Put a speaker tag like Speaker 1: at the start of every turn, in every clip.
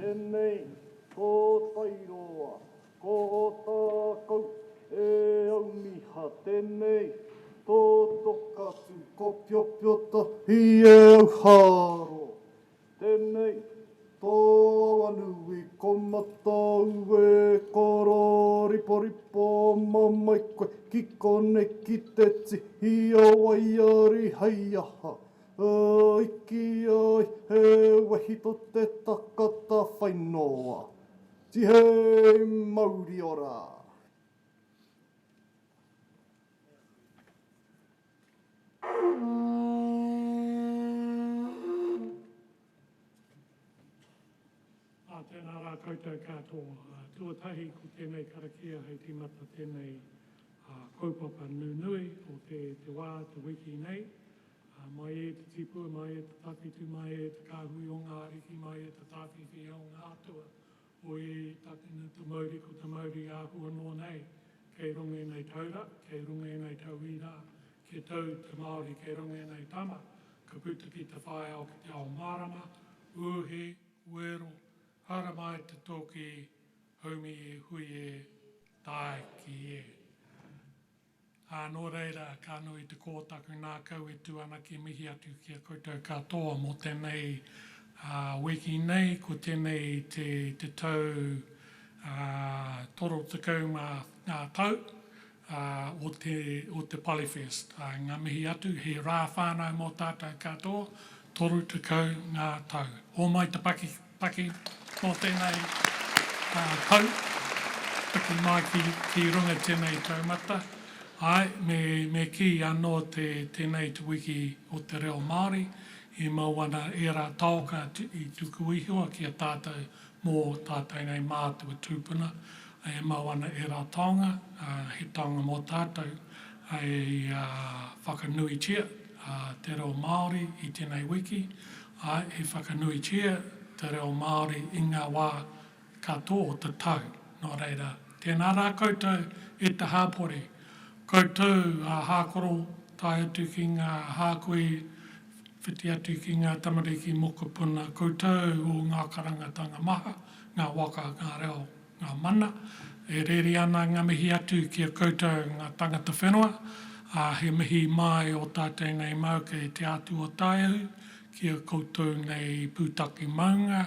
Speaker 1: Tēnei tō Tairoa, ko Ōtākou e Aumiha Tēnei tō Tokatu, ko Piopiotahi e Auhāro Tēnei tō Awanui, ko Mataue Kororiporipo mamae koe ki konei ki te tihi o Waiari hei aha I kī ai he wehi to te takata whai noa. Tihei mauri ora!
Speaker 2: Ā, tēnā rā koutou katoa. Tuatahi, ko tēnei karakia hei tīmata tēnei kaupapa nunui o te te wā, te wiki nei. Mai e te tipua, mai e te tawhitu, mai e te kāhui o ngā ariki, mai e te tāwhiwhi o ngā atua, o e takina te mauri ko te mauri āhua noa nei, kei runga ēnei taura, kei runga ēnei tauira, kia tau te Māori kei runga ēnei tama, ka puta ki te whai ao ki te ao mārama, uhi, Wero, haramai te toki, haumi e hui e, tae ki e. Ā, nō reira, ka nui te kō taku nākau e tū ana ki mihi atu ki a koutou katoa mō tēnei wiki nei, ko tēnei te, te tau 30 ngā tau o te, o te Polyfest. Ā, ngā mihi atu, he rā whānau mō tātou katoa, 30 ngā tau. Hōmai te paki, paki mō tēnei tau, piki mai ki, ki runga tēnei taumata. Āe, me, me kī anō te, tēnei te wiki o te reo Māori, i mau ana ērā taoka i tuku iho ki a tātou mō tātou nei mātua tūpuna e mau ana ērā taonga, he taonga mō tātou i whakanuitia te reo Māori i tēnei wiki, ā, i whakanuitia te reo Māori i ngā wā katoa o te tau. Nō reira, tēnā rā koutou e te hāpori, koutou a Hākoro tae atu ki ngā hākui Whiti atu ki ngā tamariki mokopuna koutou o ngā karangatanga maha, ngā waka, ngā reo, ngā mana. E reri ana ngā mihi atu ki a koutou ngā tangata whenua, ā, he mihi mai o tātou nei mau kei Te Ātua Taehu, ki a koutou nei pūtake maunga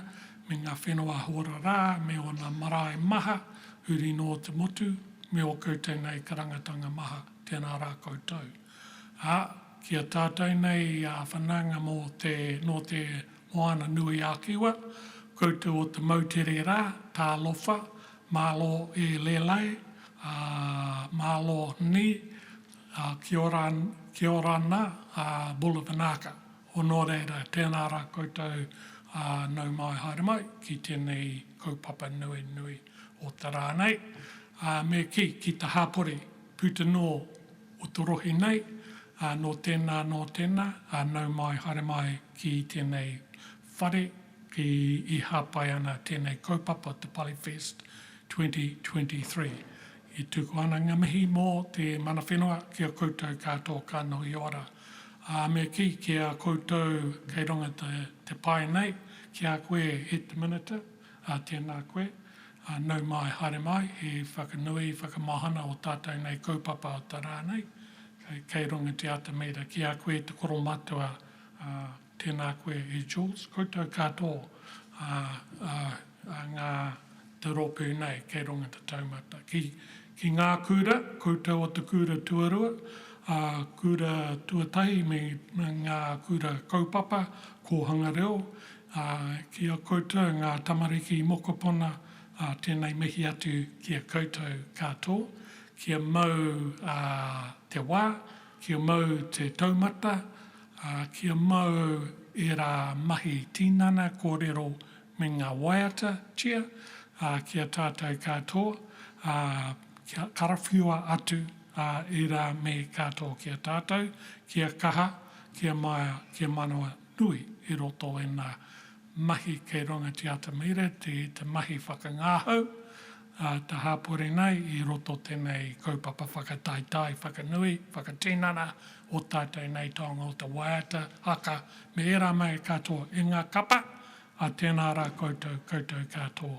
Speaker 2: me ngā whenua hora rā me ōna marae maha huri nō te motu me ō koutou nei karangatanga maha, tēnā rā koutou. Ā, ki a tātou nei a whanaunga mō te, nō te Moana nui a Kiwa, koutou o te moutere rā, tālofa, mālō e lelai, ā, mālō ni, ā, kia ora, kia ora ana, ā, Bulavanaka. O nō reira, tēnā rā koutou, ā, nau mai haere mai ki tēnei kaupapa nui nui o te rā nei. Ā, me kī, ki te hapori, puta nō o te rohe nei, ā, nō tēnā, nō tēnā, ā, nau mai, haere mai ki tēnei whare, ki, i hāpai ana tēnei kaupapa te Polyfest 2023. E tuku ana ngā mihi mō te mana whenua ki a koutou katoa ka nohi ora. Ā, me kī ki a koutou kei runga te, te pae nei, ki a koe e te Minita, ā, tēnā koe, Ā, nau mai, haere mai, he whakanui, whakamahana o tātou nei kaupapa o te rā nei, kei, kei runga te atamira ki a koe te koromatua, ā, tēnā koe e Jules, koutou katoa, ā, ā, ā, ngā, te rōpū nei kei runga te taumata. Ki, ki ngā kura, koutou o te kura tuarua, ā, kura tuatahi me, me ngā kura kaupapa, kōhanga reo, Ā, ki a koutou ngā tamariki mokopuna, ā, tēnei mihi atu ki a koutou katoa, kia mau, ā, te wā, kia mau te taumata, ā, kia mau ērā mahi tinana, kōrero me ngā waiata, tia, ā, ki a tātou katoa, ā, kia karawhiua atu, ā, ērā me katoa ki a tātou, kia kaha, kia maia, kia manawa nui i roto i ngā mahi kei runga te atamira, te, te mahi whakangahau a te hāpori nei i roto tēnei kaupapa whakataetae, whakanui, whakatinana o tātou nei taonga o te waiata, haka, me ērā mahi katoa i ngā kapa. Ā, tēnā rā koutou, koutou katoa.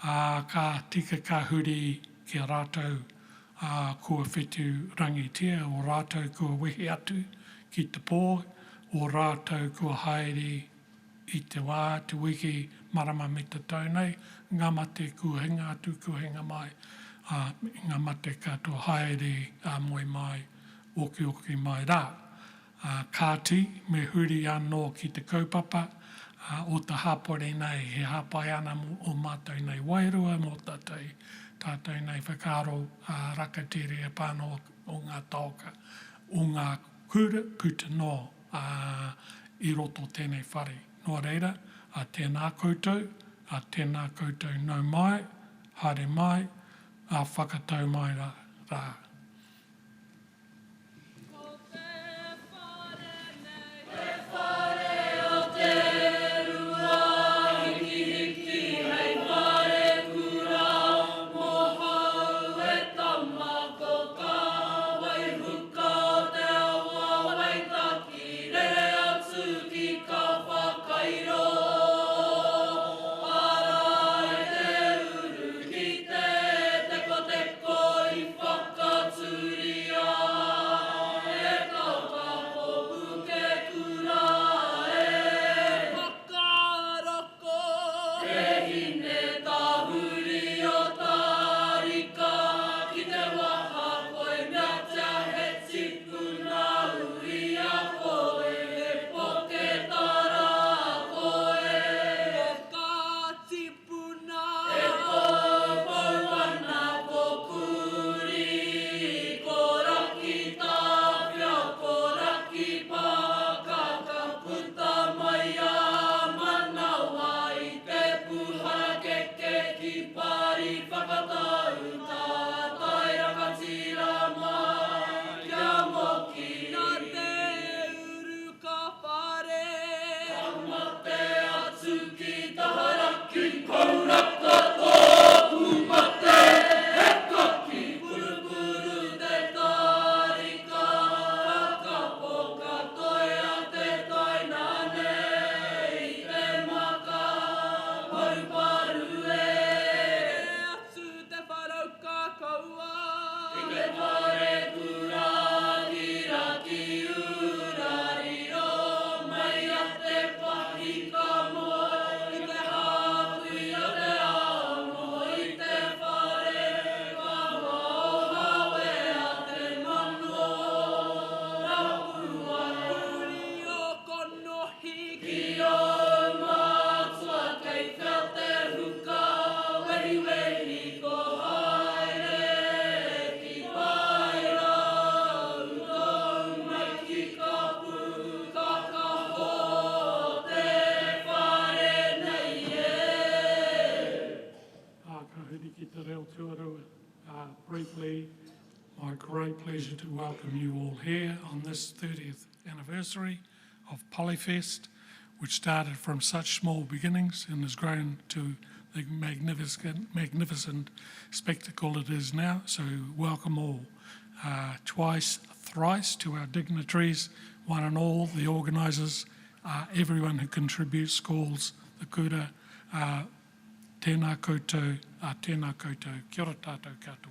Speaker 2: Ā, ka tika ka huri ki a rātou, ā, kua whetūrangitia, o rātou kua wehe atu ki te pō, o rātou kua haere i te wā, te wiki, marama me te tau nei, ngā mate kua hinga atu, kua hinga mai, ā, ngā mate katoa haere, ā, moe mai, okioki mai rā. Ā kāti, me huri anō ki te kaupapa o te hapori nei, he hāpai ana mō ō mātou nei wairua, mō tātou, tātou nei whakaaro rakatere e pā ana o ngā taoka, o ngā kura puta noa i roto tēnei whare. Nō reira, ā tēnā koutou, ā tēnā koutou nau mai, haere mai, ā whakatau mai rā.
Speaker 3: Ko te whare nei. Te whare o te Ruahikihiki hei whare kura mohau e tama ko ka waihuka o te awa Waitaki rere atu ki ka whakairo ara i te uru ki te tekoteko i whakatūria e Taoka ko Pukekura e. Whakaroko. Te hine tahuri o Tarika ki te waha koe meatia he tipuna uia koe he poketara koe. Ko ka tipuna. E poupou ana ko Kurī, ko Rakitāwhia, ko Rakipākaka, puta mai a Manawa i te pūharakeke ki Pāri whakatau tātai rangatira mai kia moki. Nā te uru ka whare. Ka mate atu ki taharaki. Kauraka tōku mate he kaki. Purupuru te tarika, ka kapo ka toea te taina nei i te maka paruparu e. Rere atu te wharauka kaua. Ki te parekura ki Rakiura riro mai a te pahi ka moe i te hāpui o te ao noho i te whare kawa o Hawea te mano rapua Huri o konohi ki ōu mātua kei whea te huka wehiwehi ko haere ki Paerau tou mai ki Kapu kakaho te whare nei e.
Speaker 2: Ā, ka huri ki te reo tuarua, ā, briefly, my great pleasure to welcome you all here on this 30th anniversary of Polyfest, which started from such small beginnings and has grown to the magnificent, magnificent spectacle it is now. So welcome all. Uh, twice, thrice to our dignitaries, one and all, the organisers, uh, everyone who contributes, schools, the kura, uh, tēnā koutou, uh, tēnā koutou, kia ora tātou katoa.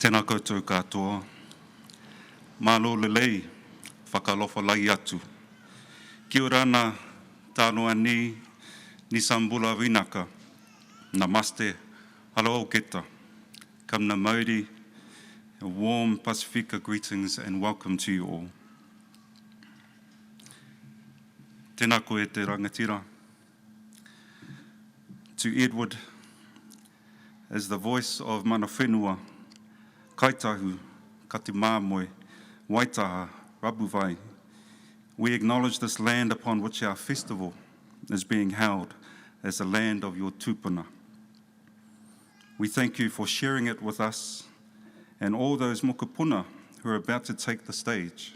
Speaker 4: Tēnā koutou katoa. Mālō lelei, whakalofa lai atu. Kia ora ana tānoa ni, Nisambula Vinaka. Namaste, aloha keta. Kamna Mauri, a warm Pasifika greetings and welcome to you all. Tēnā koe te rangatira. To Edward, as the voice of mana whenua, Kaitahu, Katimamoe, Waitaha, Rabuvai, we acknowledge this land upon which our festival is being held as the land of your tupuna. We thank you for sharing it with us and all those mokopuna who are about to take the stage.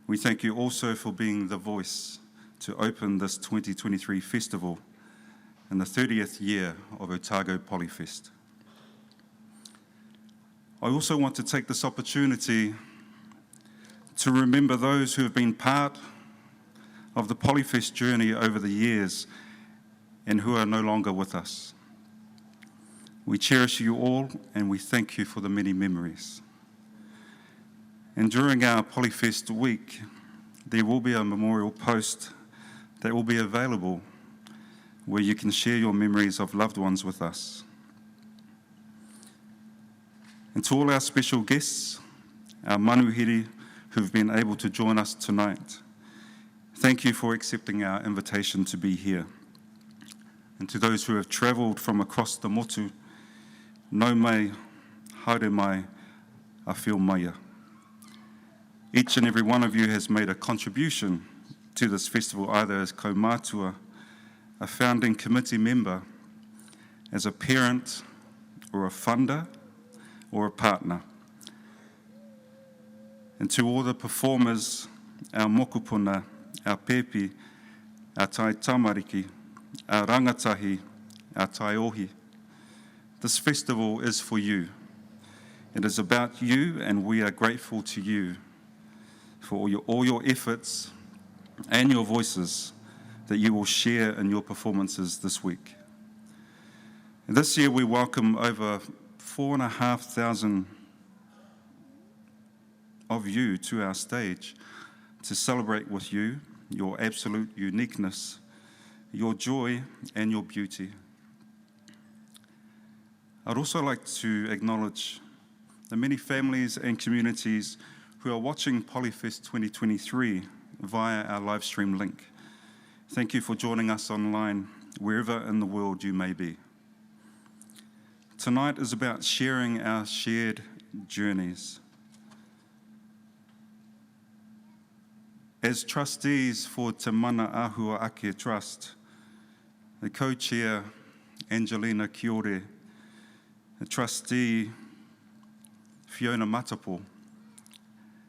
Speaker 4: We thank you also for being the voice to open this 2023 festival in the 30th year of Otago Polyfest. I also want to take this opportunity to remember those who have been part of the Polyfest journey over the years and who are no longer with us. We cherish you all and we thank you for the many memories. And during our Polyfest week, there will be a memorial post that will be available where you can share your memories of loved ones with us. And to all our special guests, our manuhiri who've been able to join us tonight, thank you for accepting our invitation to be here. And to those who have travelled from across the motu, no mai, haere mai, a maia. Each and every one of you has made a contribution to this festival, either as kaumatua, a founding committee member, as a parent or a funder or a partner. And to all the performers, our mokopuna, our pepi, our tai tamariki, our rangatahi, our taiohi, this festival is for you. It is about you, and we are grateful to you for all your, all your efforts and your voices that you will share in your performances this week. And this year we welcome over 4,500 of you to our stage to celebrate with you your absolute uniqueness, your joy, and your beauty. I'd also like to acknowledge the many families and communities who are watching Polyfest 2023 via our live stream link. Thank you for joining us online, wherever in the world you may be. Tonight is about sharing our shared journeys. As trustees for Te Mana Ahua Ake Trust, the co-chair, Angelina Kiore, the trustee, Fiona Matapo,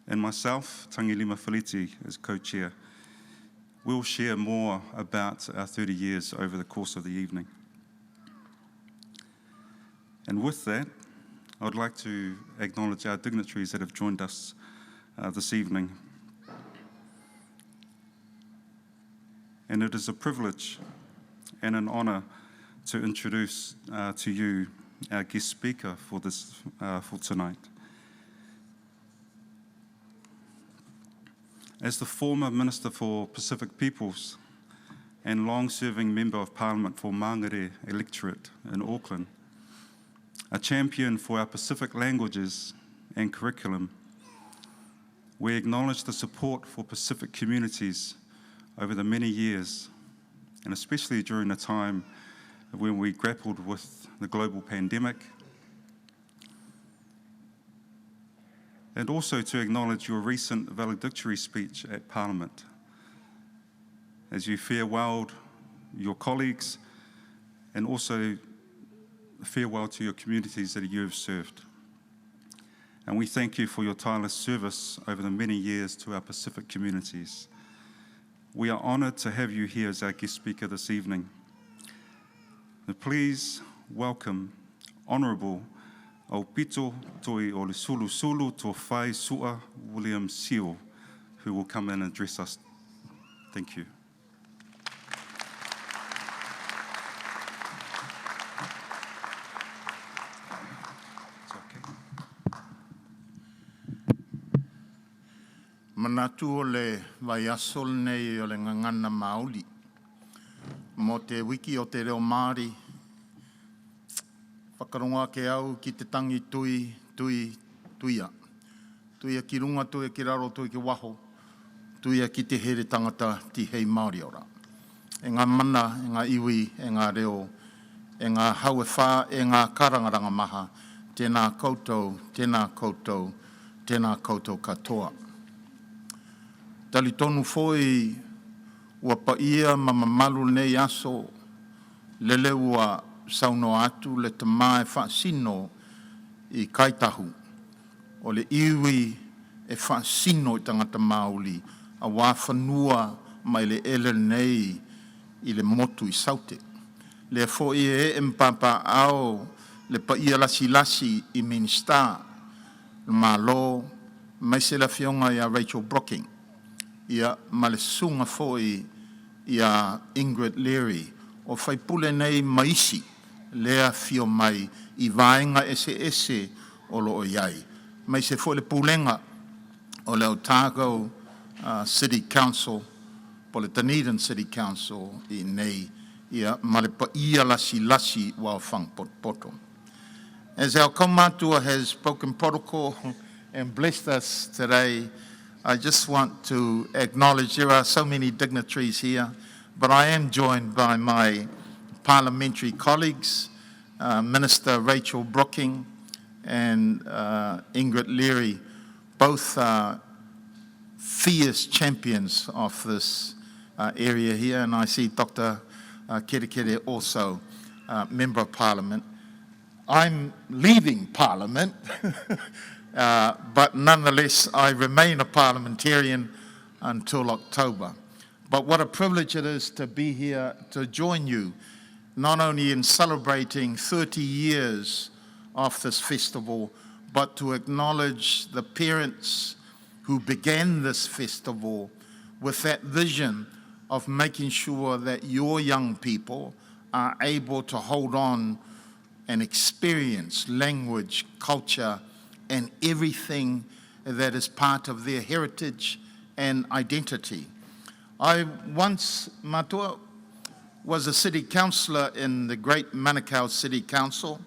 Speaker 4: and myself, Tangilima Feliti, as co-chair, we'll share more about our 30 years over the course of the evening. And with that, I would like to acknowledge our dignitaries that have joined us uh, this evening. And it is a privilege and an honour to introduce uh, to you our guest speaker for, this, uh, for tonight. As the former Minister for Pacific Peoples and long-serving Member of Parliament for Mangere Electorate in Auckland, a champion for our Pacific languages and curriculum, we acknowledge the support for Pacific communities over the many years, and especially during the time when we grappled with the global pandemic, and also to acknowledge your recent valedictory speech at Parliament as you farewelled your colleagues and also farewell to your communities that you have served. And we thank you for your tireless service over the many years to our Pacific communities. We are honoured to have you here as our guest speaker this evening. Now please welcome Honourable Aupito Toi Olusulu Sulu Tofai Sua William Sio, who will come in and address us. Thank you.
Speaker 5: Manatu o le vaiaso lenei o le Gagana Māori mō te wiki o te reo Māori, whakarongo ake au ki te tangi tui, tui, tuia. Tuia ki runga, tuia ki raro, tuia ki waho, tuia ki te here tangata tihei Māori ora. E ngā mana, e ngā iwi, e ngā reo E ngā hau e whā, e ngā kārangaranga maha, tēnā koutou, tēnā koutou, tēnā koutou katoa. Tali tonu foi ua paia ma mamalu lenei aso, lele ua saunoa atu le tama e faasino i Kai Tahu, o le iwi e faasino i tagata Maoli awā fanua ma eleele lenei i le motu i Saute. Lea foi e ee ma papaaao le paia lasilasi i Minisita le Malo aemaise le Afioga ia Rachel Brooking, ia ma le susuga foi ia Ingrid Leary, o faipule nei ma isi lea afio mai i vaega eseese o lo o i ai, aemaise foi le Pulega o le Otago City Council po le Dunedin City Council i inei, ia ma le paia lasilasi ua aofaga potopoto. As our kaumatua has broken protocol and blessed us today, I just want to acknowledge there are so many dignitaries here, but I am joined by my parliamentary colleagues, uh, Minister Rachel Brooking and uh, Ingrid Leary, both are fierce champions of this uh, area here, and I see Dr. Uh, Kerekere also, uh, Member of Parliament. I'm leaving Parliament, uh, but nonetheless, I remain a parliamentarian until October. But what a privilege it is to be here to join you, not only in celebrating 30 years of this festival, but to acknowledge the parents who began this festival with that vision of making sure that your young people are able to hold on and experience language, culture, and everything that is part of their heritage and identity. I once, Matua, was a city councillor in the great Manukau City Council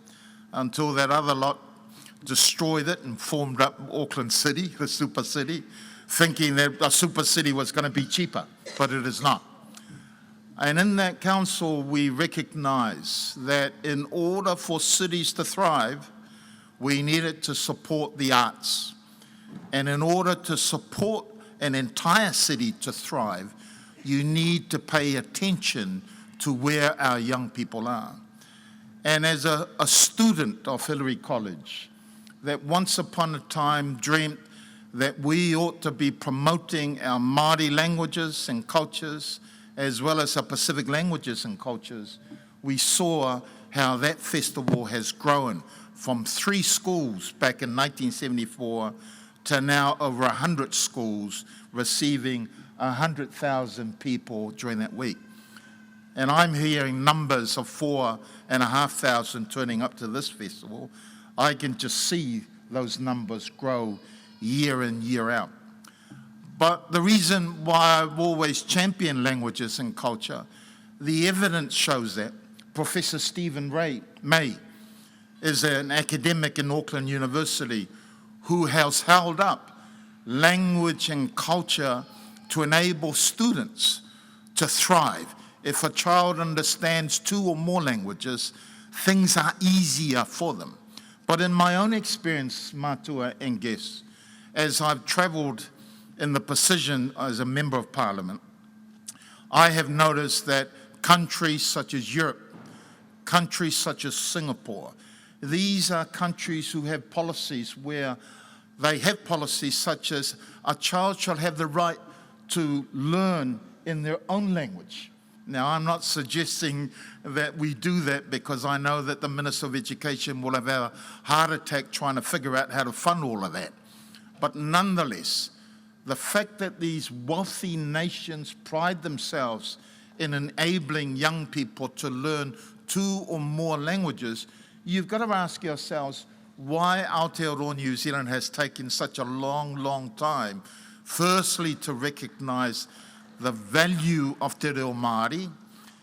Speaker 5: until that other lot destroyed it and formed up Auckland City, the super city, thinking that a super city was going to be cheaper, but it is not. And in that council, we recognize that in order for cities to thrive, we needed to support the arts. And in order to support an entire city to thrive, you need to pay attention to where our young people are. And as a, a student of Hillary College, that once upon a time dreamt that we ought to be promoting our Māori languages and cultures, as well as our Pacific languages and cultures, we saw how that festival has grown from three schools back in 1974 to now over 100 schools receiving 100,000 people during that week. And I'm hearing numbers of 4,500 turning up to this festival. I can just see those numbers grow year in, year out. But the reason why I've always championed languages and culture, the evidence shows that. Professor Stephen Ray, May is an academic in Auckland University who has held up language and culture to enable students to thrive. If a child understands two or more languages, things are easier for them. But in my own experience, Matua and guests, as I've travelled in the position as a member of parliament, I have noticed that countries such as Europe, countries such as Singapore, these are countries who have policies where they have policies such as a child shall have the right to learn in their own language. Now, I'm not suggesting that we do that because I know that the Minister of Education will have a heart attack trying to figure out how to fund all of that. But nonetheless, the fact that these wealthy nations pride themselves in enabling young people to learn two or more languages, you've got to ask yourselves why Aotearoa New Zealand has taken such a long, long time, firstly to recognise the value of te reo Māori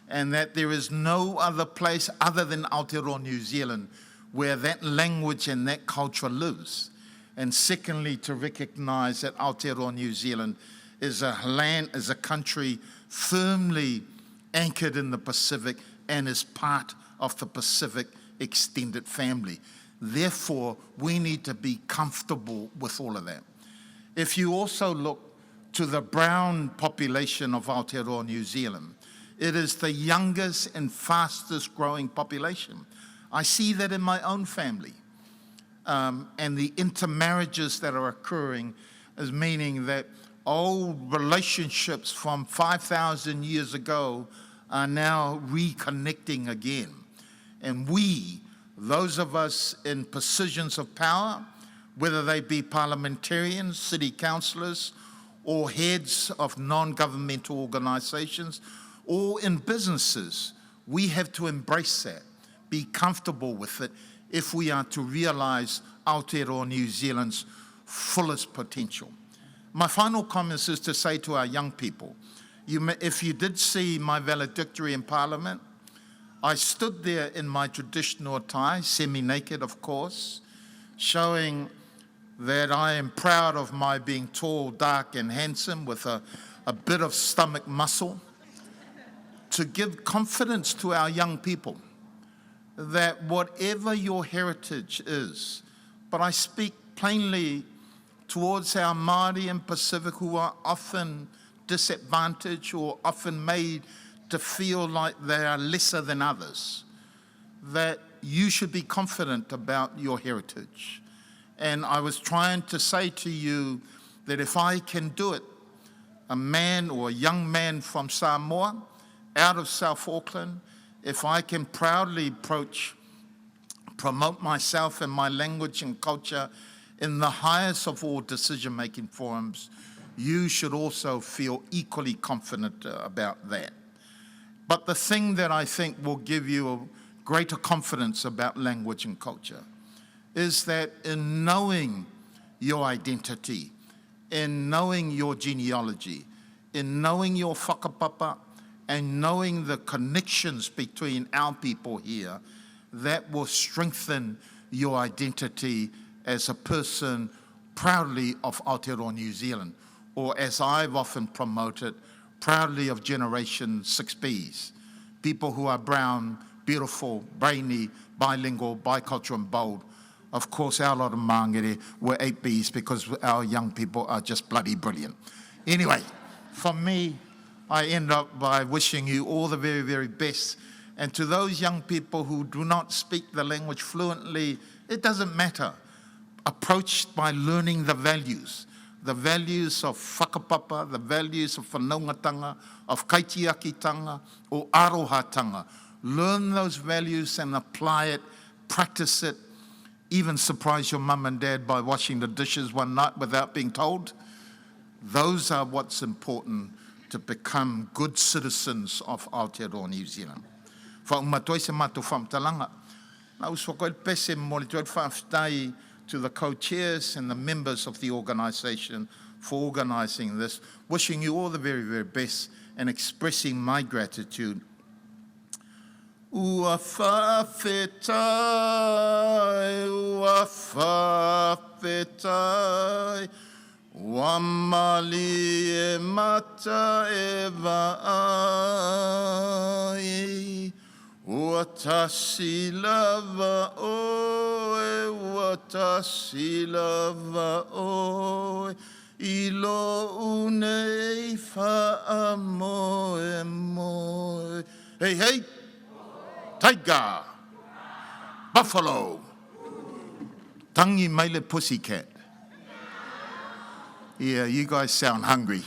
Speaker 5: and that there is no other place other than Aotearoa New Zealand where that language and that culture lives. And secondly, to recognise that Aotearoa New Zealand is a land, is a country firmly anchored in the Pacific and is part of the Pacific extended family. Therefore, we need to be comfortable with all of that. If you also look to the brown population of Aotearoa New Zealand, it is the youngest and fastest growing population. I see that in my own family. Um, and the intermarriages that are occurring is meaning that old relationships from 5,000 years ago are now reconnecting again. And we, those of us in positions of power, whether they be parliamentarians, city councillors, or heads of non-governmental organisations, or in businesses, we have to embrace that, be comfortable with it, if we are to realise Aotearoa New Zealand's fullest potential. My final comments is to say to our young people, you may, if you did see my valedictory in Parliament, I stood there in my traditional attire, semi-naked of course, showing that I am proud of my being tall, dark and handsome with a, a bit of stomach muscle, to give confidence to our young people that whatever your heritage is, but I speak plainly towards our Māori and Pacific who are often disadvantaged or often made to feel like they are lesser than others, that you should be confident about your heritage. And I was trying to say to you that if I can do it, a man or a young man from Samoa, out of South Auckland, if I can proudly approach, promote myself and my language and culture in the highest of all decision-making forums, you should also feel equally confident uh, about that. But the thing that I think will give you a greater confidence about language and culture is that in knowing your identity, in knowing your genealogy, in knowing your whakapapa, and knowing the connections between our people here, that will strengthen your identity as a person proudly of Aotearoa New Zealand, or as I've often promoted, proudly of Generation 6Bs, people who are brown, beautiful, brainy, bilingual, bicultural and bold. Of course, our lot of Māngere were 8Bs because our young people are just bloody brilliant. Anyway, from me, I end up by wishing you all the very, very best. And to those young people who do not speak the language fluently, it doesn't matter. Approached by learning the values, the values of whakapapa, the values of whanaungatanga, of kaitiakitanga, or arohatanga. Learn those values and apply it, practice it, even surprise your mum and dad by washing the dishes one night without being told. Those are what's important to become good citizens of Aotearoa New Zealand. Whauma toi se mātou whamtalanga. Na usua koe pese mō le whaaftai to the co-chairs and the members of the organisation for organising this. Wishing you all the very, very best and expressing my gratitude. Ua whawhetai, ua whawhetai, ua malie mata e vaai. Ua tasi lava oe, ua tasi lava oe, i lou nei faamoemoe. Hey, hey! Tiger! Buffalo! Tangi mai le pussycat. Yeah, you guys sound hungry.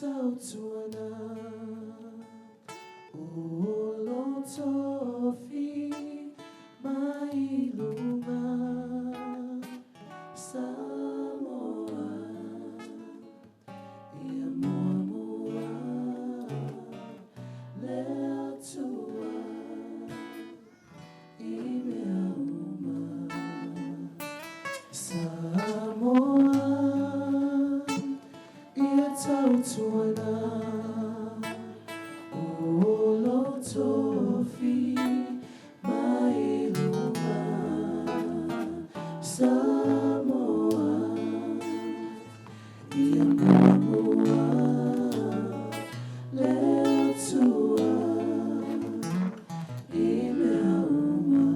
Speaker 3: tautuana O lo tofi mai luma Samoa Ia muamua le Atua I mea uma Samoa Ia tautuana O lo tofi mai luma Samoa Ia muamua le Atua I mea uma.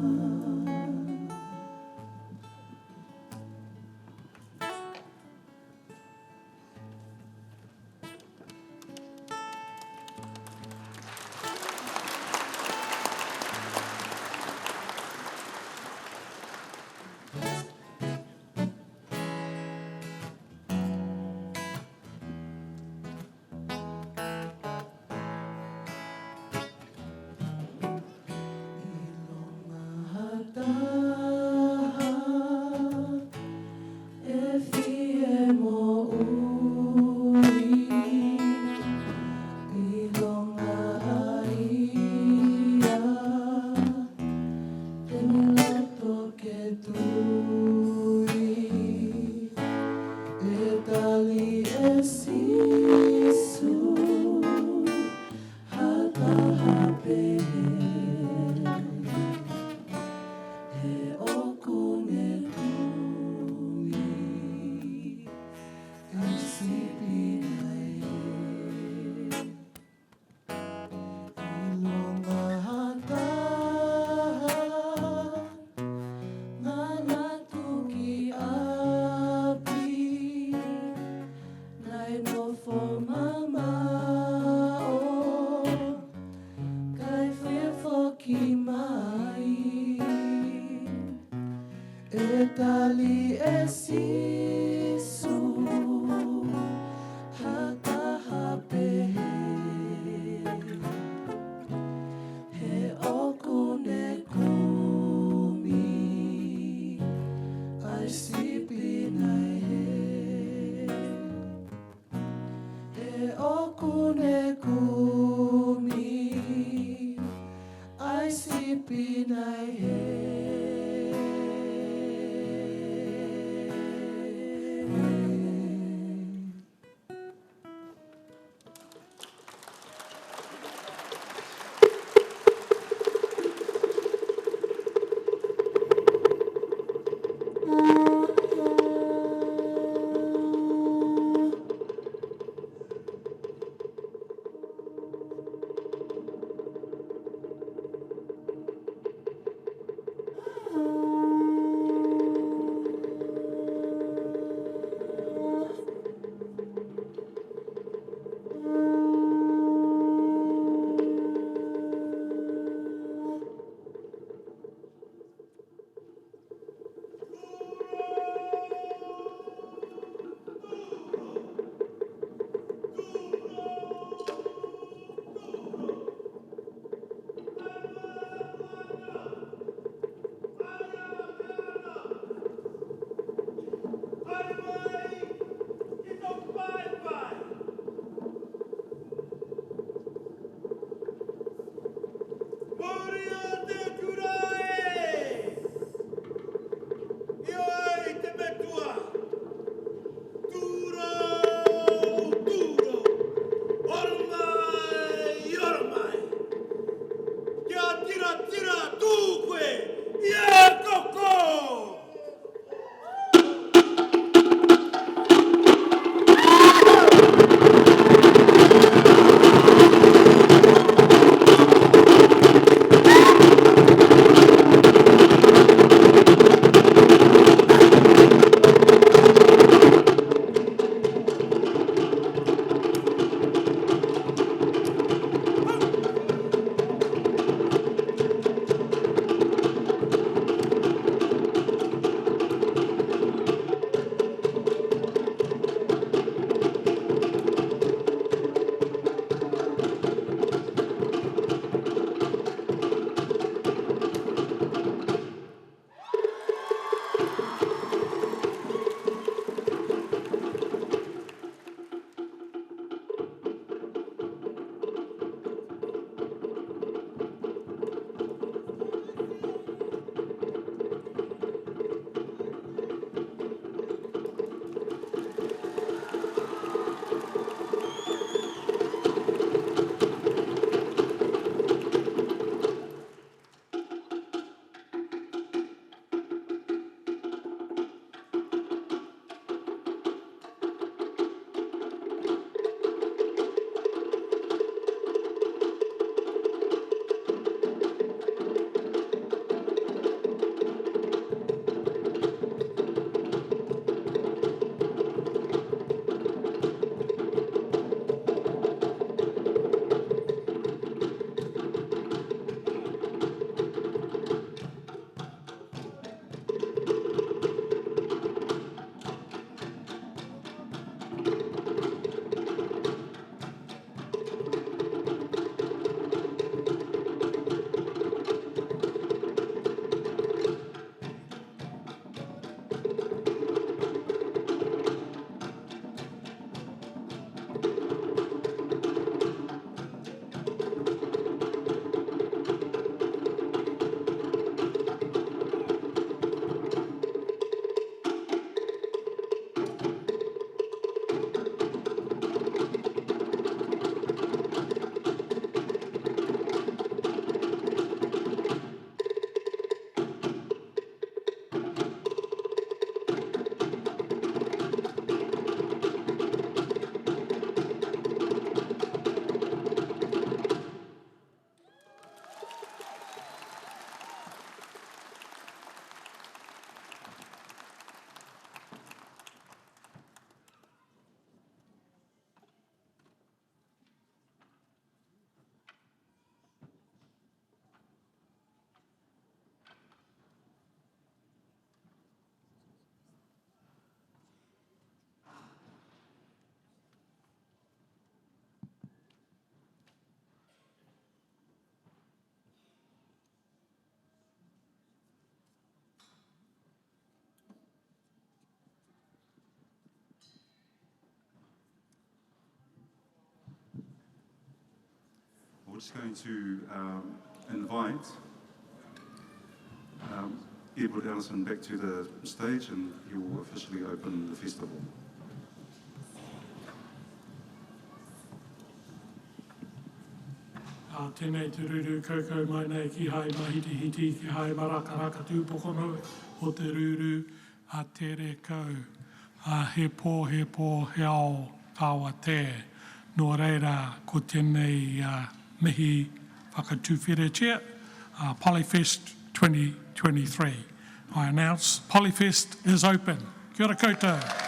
Speaker 4: We're just going to um, invite um, Edward Ellison back to the stage and he will officially open the festival.
Speaker 2: Ā, tēnei te rūrū kaukau mai nei ki hai mahitihiti, ki hai marakaraka tūpokono o te rūrū a tere kau. Ā, he pō, he pō, he ao kāwa tē. Nō reira, ko tēnei mihi whakatuwheretia, ā, Polyfest 2023. I announce Polyfest is open. Kia ora koutou.